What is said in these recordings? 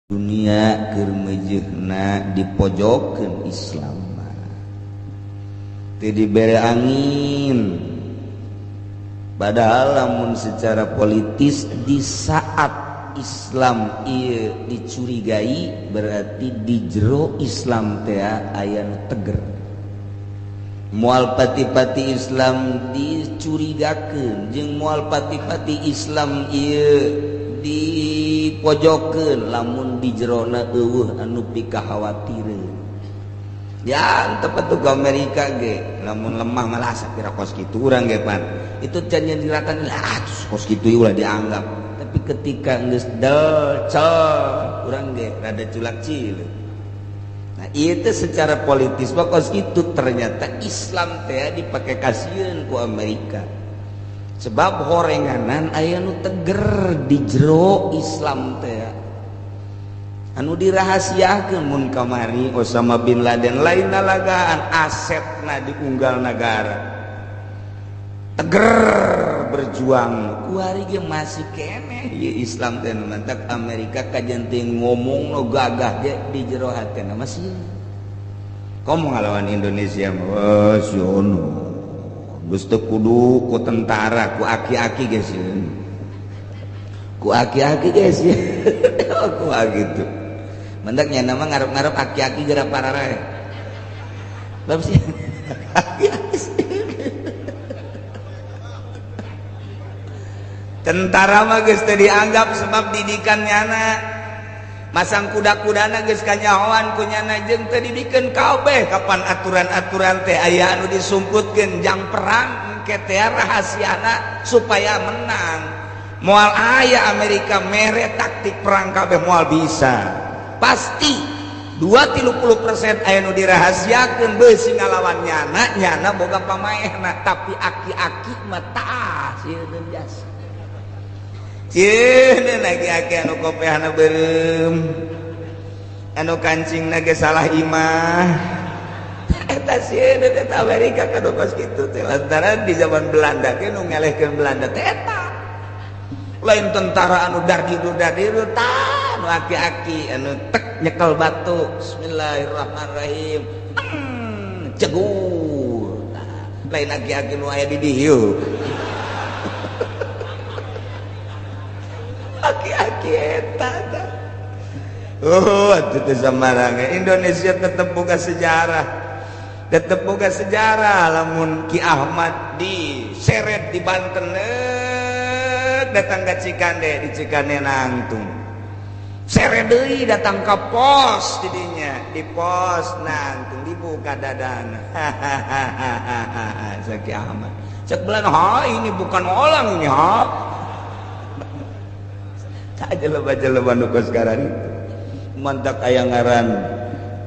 Dunia keur meujeuhna dipojokkeun Islam mah teu dibere angin. Padahal lamun secara politis di saat Islam ieu dicurigai berarti di jero Islam teh aya nu teger. Moal pati-pati Islam dicurigakeun jeung moal pati-pati Islam ieu dipojokeun lamun di jerona eueuh anu pikakhawatireun. Ya tepat tuh ke Amerika ge lamun lemah malah sapira kos kitu urang ge pan. Itu can nyiratan lah kos kitu ulah dianggap. Tapi ketika geus del cel urang ge rada culak cileuk. Nah itu secara politis mah kos kitu ternyata Islam teh dipake kasieun ku Amerika. Sebab horenganan aya nu teger di jero Islam teh anu dirahasiakeun mun kamari Osama bin Laden lain lalagaan asetna diunggal nagara teger berjuang kuari ge masih keneh ieu Islam teh mantak Amerika kajen teh ngomong nu gagah ge di jero hatena masih komo ngalawan Indonesia mah siono geus teu kudu ku tentara ku aki-aki geus ku aki-aki geus ku gitu mendak nya nama ngarep-ngarep aki-aki geura pararae bab sih tentara mah geus teu dianggap sebab didikan nyana masang kuda-kudana geus kanyahoan ku nyana jeung teu dibikeun kabeh kapan aturan-aturan teh aya anu disumputkeun jang perang engke teh rahasiana supaya menang. Moal aya Amerika mere taktik perang kabeh moal bisa. Pasti 20-30% aya nu dirahasiakeun beusi ngalawan nyana, nyana boga pamaehna tapi aki-aki mah tah sieun jasa. Sieun aki-aki anu kopehna beureum anu kancingna ge salah imah. Eta sieun eta Amerika kadu kos kitu teh lantaran di zaman Belanda ge nu ngelehkeun Belanda teh eta. Lain tentara anu dardiru-dardiru tah anu aki-aki anu tek nyekel batu bismillahirrahmanirrahim cegur lain aki-aki nu aya di dieu aki-aki eta tah. Oh atuh teh samarang Indonesia tetep boga sejarah, tetep boga sejarah lamun Ki Ahmad diseret di Banten datang ke Cikande, di Cikande nangtung seret deui datang ke pos didinya, di pos nangtung dibuka dadana hahaha Ki Ahmad cek belan ha ini bukan orang ini ha tak jelema-jelema nu kos sekarang itu mantak aya ngaran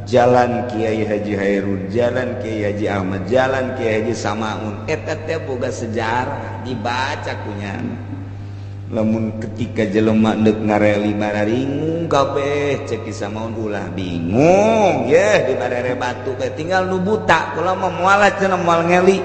Jalan Kiai Haji Hairun, Jalan Kiai Haji Ahmad, Jalan Kiai Haji Samaun eta teh boga sejarah dibaca kunyana. Lamun ketika jelema deuk ngareli mararingung kabeh cek Ki Samaun ulah bingung yeh di barere batu bae tinggal nu buta kula mah moal cenah moal ngeli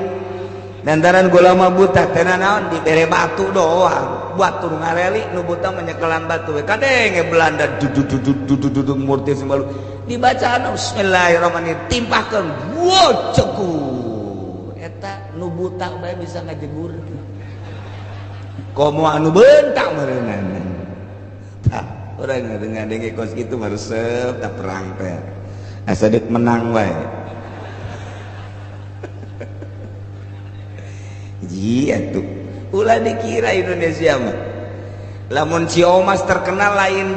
lantaran kula mah buta teh naon dibere batu doang batu nu ngareli nu buta menyekelan batu we kadenge Belanda dududududududud murti sembalu dibacaan bismillahirrahmanirrahim timpahkeun wo cekur eta nu buta bae bisa ngajegur komo anu bentak meureunana tah urang ngadenge kos kitu mah resep tah perang teh asa deuk menang wae ji atuh ulah dikira Indonesia mah lamun Ciomas terkenal lain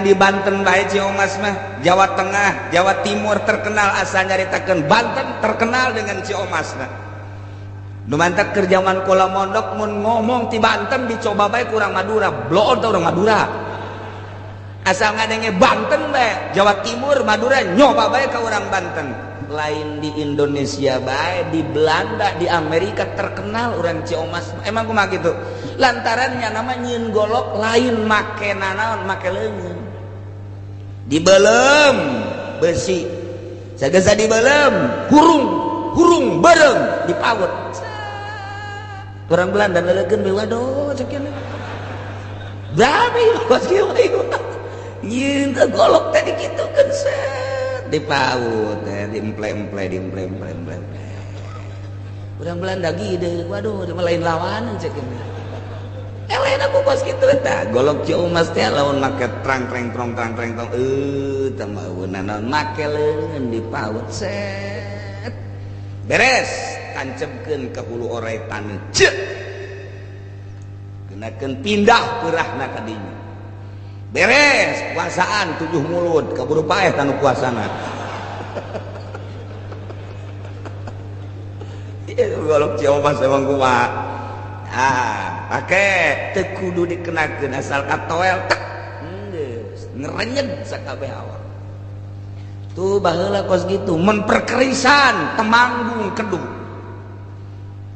di Banten bae Ciomas mah Jawa Tengah Jawa Timur terkenal asa nyaritakeun Banten terkenal dengan Ciomas mah. Nu mantak keur jaman kula mondok mun ngomong ti Banten dicoba bae kurang Madura, bloon teh urang Madura. Asal ngadenge Banten bae, Jawa Timur, Madura nyoba bae ka urang Banten. Lain di Indonesia bae, di Belanda, di Amerika terkenal urang Ciomas. Emang kumaha kitu? Lantaran nya nama nyieun golok lain make nanaon, make leungeun. Dibelem besi. Sagesa dibelem, hurung, hurung beureum dipawet. Orang Belanda lelekeun we waduh cek ieu. Berani kos kieu. Nyieun golok tadi kitu kan set dipaut teh diemple-emple diemple-emple. Urang Belanda gede, waduh lain lawanan cek ini. Lain aku kos kitu eta golok Ciomas teh lawan make trang treng trong trang treng tong teh mah naon make leungeun dipaut set. Beres tancebkeun ka hulu orai taneuh. Ceuk. Kenakeun pindah peurahna ka dinya. Beres puasaan 7 mulut kaburu paeh tanu puasana. Ieu golok Ciomas emang kumaha. Ah, pake teu kudu dikenakeun asal katoel tek geus ngerenyeg sakabeh awak. Tuh baheula kos kitu memperkerisan Temanggung Kedu.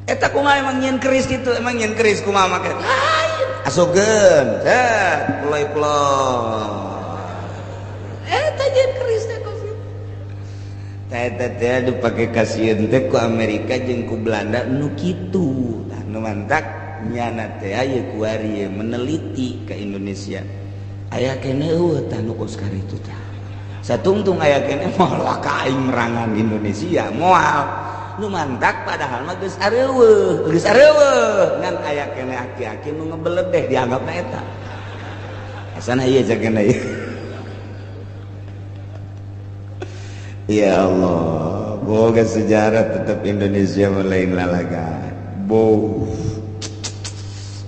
Eta kumaha emang nyieun keris kitu, emang nyieun keris kumaha make? Lain. Asupkeun, set, ploy-ploy. Eta nyieun keris teh kos kitu. Teh teh dipake kasieun teh ku Amerika jeung ku Belanda nu kitu. Tah nu mantak nyana teh aya kuari meneliti ke Indonesia. Aya keneh eueuh tah nu kos karitu tah. Satungtung aya keneh moal ka aing merangan Indonesia, moal. Nu mantak padahal mah geus areuweuh, geus areuweuh ngan aya keneh aki-aki nu ngebeledeh dianggapna eta. Asana ieu cakena ieu. Ya Allah, boga sejarah tetap Indonesia lain lalaga. Boh.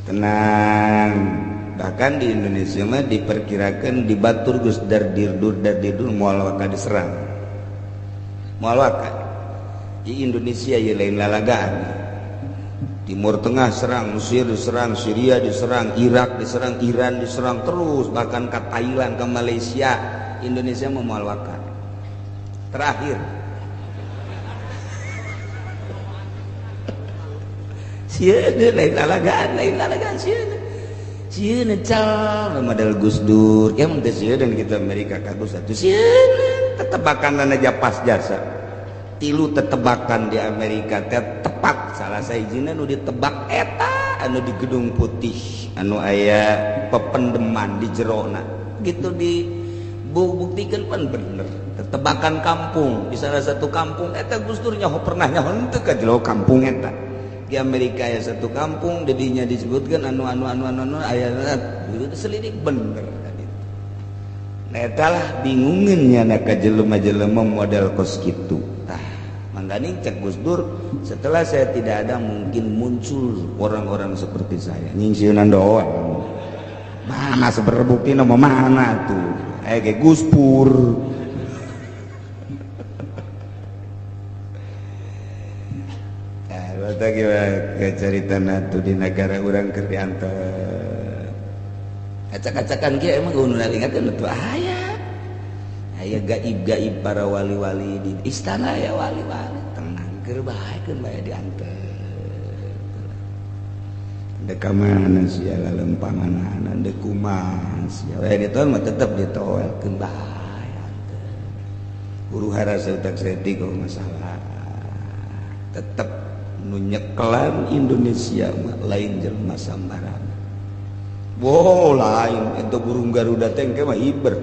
Tenang. Bahkan di Indonesia mah diperkirakan di batur geus dardirdur dardirdur moal waka diserang. Moal waka. Di Indonesia ya lain lalagaan. Timur Tengah serang, Mesir diserang, Syria diserang, Irak diserang, Iran diserang terus, bahkan ke Thailand, ke Malaysia. Indonesia moal waka. Terakhir. Sieun lain lalagaan sieun. Sieun cal model Gus Dur. Ya mun teh sieun kita Amerika ka Gus atuh sieun tetebakan aja pas jasa. Tilu tetebakan di Amerika teh tepat salah sahijina nu ditebak eta anu di Gedung Putih anu aya pependeman di jerona. Gitu di buktikan pan bener. Tetebakan kampung di salah satu kampung eta Gus Dur nyaho pernah nyaho henteu ka jero kampung eta. Di Amerika aya satu kampung dedinya disebutkan anu anu anu anu anu aya gitu selidik bener tadi. Nah eta lah bingungeun nya ka jelema-jelema model kos kitu. Tah mangganing cek Gus Dur setelah saya tidak ada mungkin muncul orang-orang seperti saya. Nyingsieunan doang. Mana seberbukti nama mana tuh? Kayak Gus Pur. Cerita tuh di negara orang keur diantep acak-acakan kieu emang kudu ingatkeun tuh aya aya gaib-gaib para wali-wali di istana ya wali-wali tenang keur bae keun bae diantep dek ka mana sia lalempanganana dek kumaha sia we ditoel mah tetep ditoelkeun bae antep huru hara sautak saeutik masalah tetep nu nyekelan Indonesia mah lain jelema sambarangan. Wow, lain eta burung Garuda teh engke mah hiber.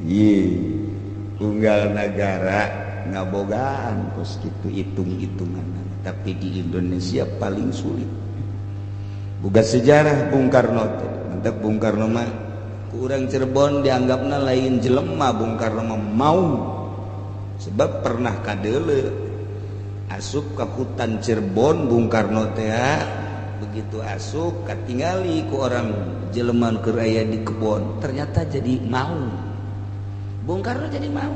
Ye, unggal nagara ngabogaan kos kitu hitung-hitungan, tapi di Indonesia paling sulit. Boga sejarah Bung Karno teh, mantap Bung Karno mah ku urang Cirebon dianggapna lain jelema Bung Karno mah mau. Sebab pernah kadele asup ke hutan Cirebon Bung Karno teh begitu asup katingali ku orang jelema keur aya di kebon ternyata jadi mau Bung Karno jadi mau.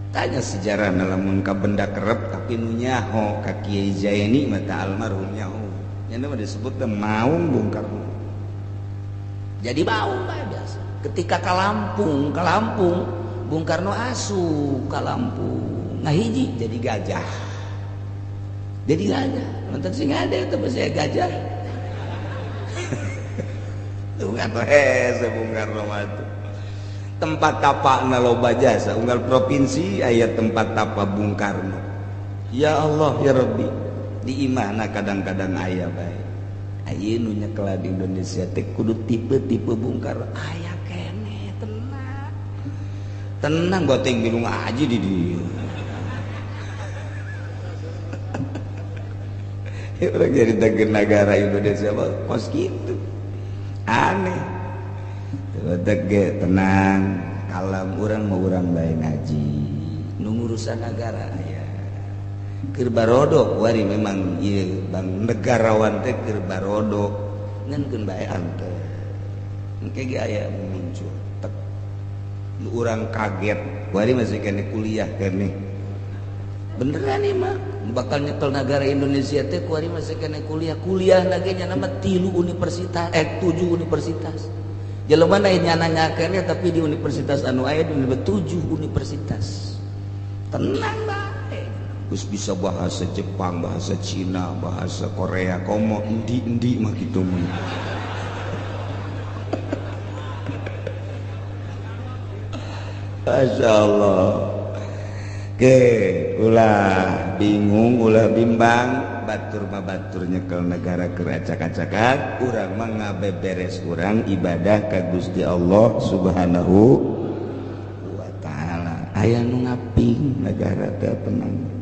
Tanya sejarah lamun ka benda kerep tapi nu nyaho ka Kiai Zaini mata almarhum nyaho nya mah disebut teh maung Bung Karno jadi maung bae biasa. Ketika ka Lampung Bung Karno asup ka Lampung ngahiji jadi gajah. Jadi gajah. Nonton sing ada itu saya gajah. Tuh atuh hese Bung Karno mah tuh. Tempat tapakna loba jasa unggal provinsi aya tempat tapa Bung Karno. Ya Allah ya Rabbi, di imahna kadang-kadang aya bae. Ayeuna nu nyekelan Indonesia teh kudu tipe-tipe Bung Karno aya keneh tenang. Tenang goteng minum ngaji di dieu. Orang jadi negara Indonesia mah kos kitu. Aneh. Teu tenang, kalem urang mah urang bae ngaji. Nu ngurusan negara aya. Keur barodo wari memang ieu bang negarawan teh keur barodo ngan keun bae ante. Engke ge aya muncul tek. Nu urang kaget, wari masih keneh kuliah keneh. Beneran ieu mah bakal nyekel negara Indonesia teh kuari masih keneh kuliah. Kuliah lagi nya nama 3 universitas, 7 universitas. Jelema na nya nanya tapi di universitas anu aya di 7 universitas. Tenang bae. Geus bisa bahasa Jepang, bahasa Cina, bahasa Korea, komo endi-endi mah kitu mah. Masya Allah. Oke, ulah bingung, ulah bimbang, batur mah batur nyekel negara keur acak-acakan, urang mah ngabeberes urang ibadah ka Gusti Allah Subhanahu wa taala. Aya nu ngaping negara teh tenang.